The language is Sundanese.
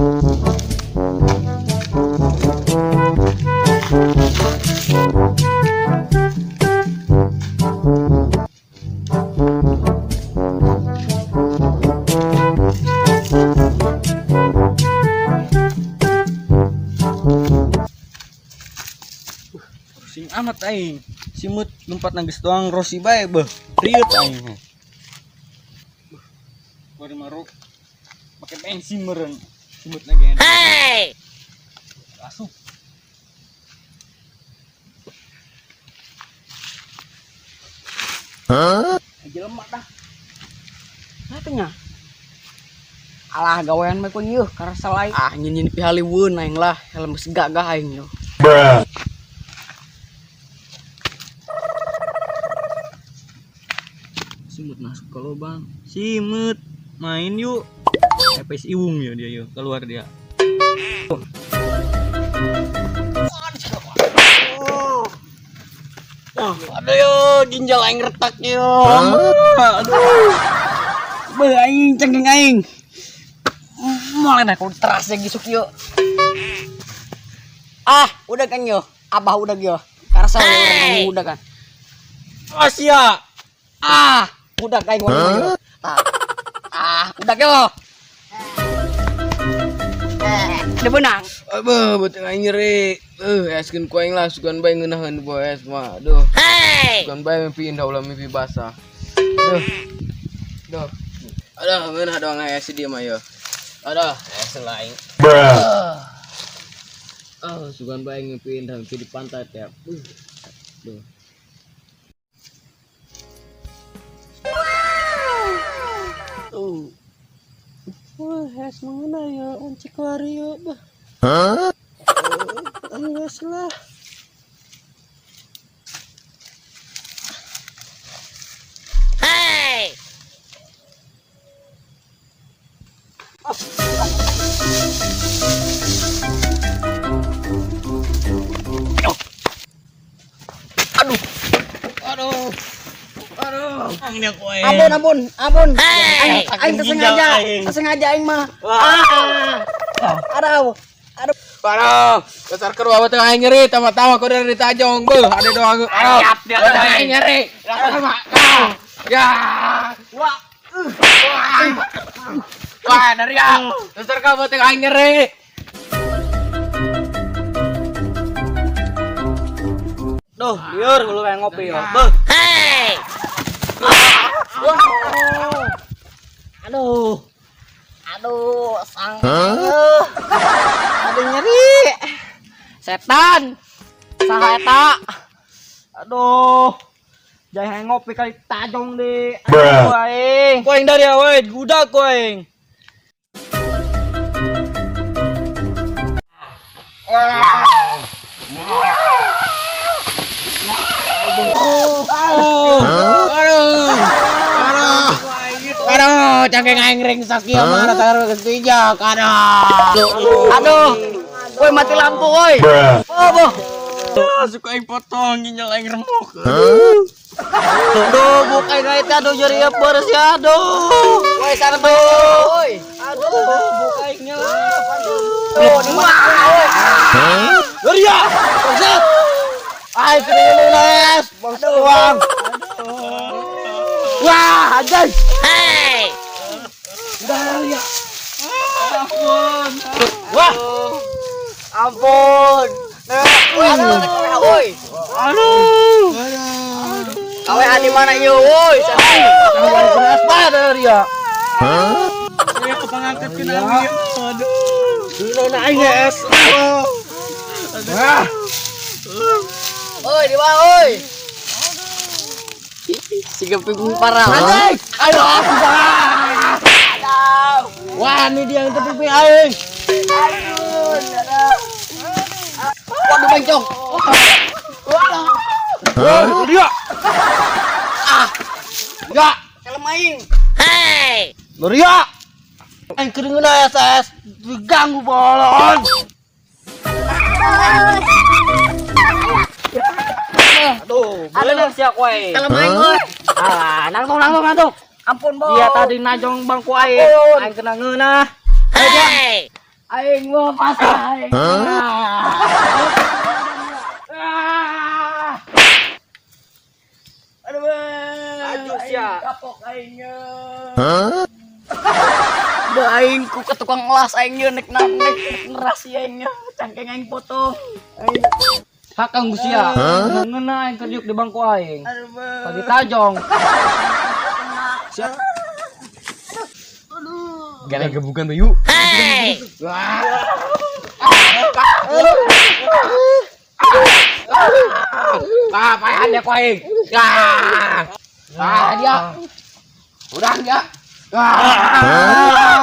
Sing amat aing. Simut lumpat nang geus doang Rosi bae beuh. Riut aing. Beuh. Bari maruk make bensin meureun. Simut lagi. Hey! Asup. Huh? Jelema dah. Nah. Alah gawean mah kun yeuh karasa lain. Ah nyin-nyin pihaliwun aing lah, helm geus gagah aing yo. Bruh. Simut masuk ke lubang. Simut main yuk. FPS iwung yo dia yo, keluar dia. Aduh yo, ginjal aing retak yo. Aduh. Beuh aing cengkeng aing. Moal enak kudu teras ya gisuk yo. Ah, udah kan yo. Abah udah yo. Karasa hey. Udah kan. Asia. Ah, udah aing yo. Ah, udah yo. Udah benang. Beuh, beuteung aing nyeri. Eskeun ku aing lah, sugan bae ngeunaheun boe es mah. Aduh. Hey! Sugan bae mimpi indah ulah mimpi basah. Aduh. Duh. Aduh, ngeunah doang es di dieu mah yo. Aduh, es lain. Bruh. Ah, sugan bae mimpi indah mimpi di pantai teh. Duh. Tuh. Wah, es mengenai yo, anci keluar yo, bah. Huh? Enggak lah. Hey! Aduh. Aduh. Aduh. Angin aku aing. Ampun, ampun, ampun. Hey! Aing tersengaja, tersengaja aing mah. Ah. Aduh. Aduh. Aduh, dasar kedua beuteung aing nyeri, tama-tama ku dari ditajong, beuh, ada doang. Aduh, beuteung aing nyeri. Tama. Ya. Wah. Wah, dari ya. Dasar kau beuteung aing nyeri. Duh, liur lu kayak ngopi yo. Beuh. Hey! Aduh. Aduh, sang. Huh? Aduh nyeri. Setan. Saha eta? Aduh. Jangan ngopi kali tajong deh. Bruh. Aduh aing. Ku aing dari awe, gudak ku aing. Aduh. Aduh. Aduh, cangkeng aing ringsak ieu mah rata geus pijak. Aduh. Aduh. Woi mati lampu woi. Bruh. Oh, boh. Suka aing potong ginjal aing remuk. Huh? Aduh, buka aing teh aduh nyeri beres ya aduh. Woi sana tuh. Woi. Aduh, buka aing nyelap. Aduh. Tuh, di mana woi? Huh? Nyeri ya. Bangsat. Aing kena es, bangsa uang. Wah, anjay. Hey! Udah ya. Ampun. Wah. Ampun. Aduh, woi. Aduh. KWA di mana yo woi? Beres pada dia. Huh? Saya kepangangkat ke nami. Aduh. Dulu aing es. Wah. Oi, di mana woi? Siga pinggung parah. Anjay. Aduh, aku salah. Aduh. Wah, ini dia yang terpimpin aing. Aduh, aduh. Waduh bencong. Huh? Dia. Ah. Ya. Helm aing. Hey! Ria. Aing keringeun es diganggu bolon. Aduh, bener siap we. Helm aing woi. Ah, nangtung nangtung nangtung. Ampun, Bo. Dia tadi najong bangku aing. Aing kena ngeunah. Hey! Aing mau pasrah aing. Ah. Aduh. Laju sia. Kapok aing. Huh? Bah aing ku ke tukang las aing ye nek nek neras aing ye. Cangkeng aing potong. Aing. Hakang sia. Huh? Ngeuna aing keur diuk di bangku aing. Aduh. Pagi tajong. Sia. Gara gebukan tuh yuk. Hey! Ah, payahan dia ku aing. Ah. Ah, dia. Udah dia. Ah. Huh?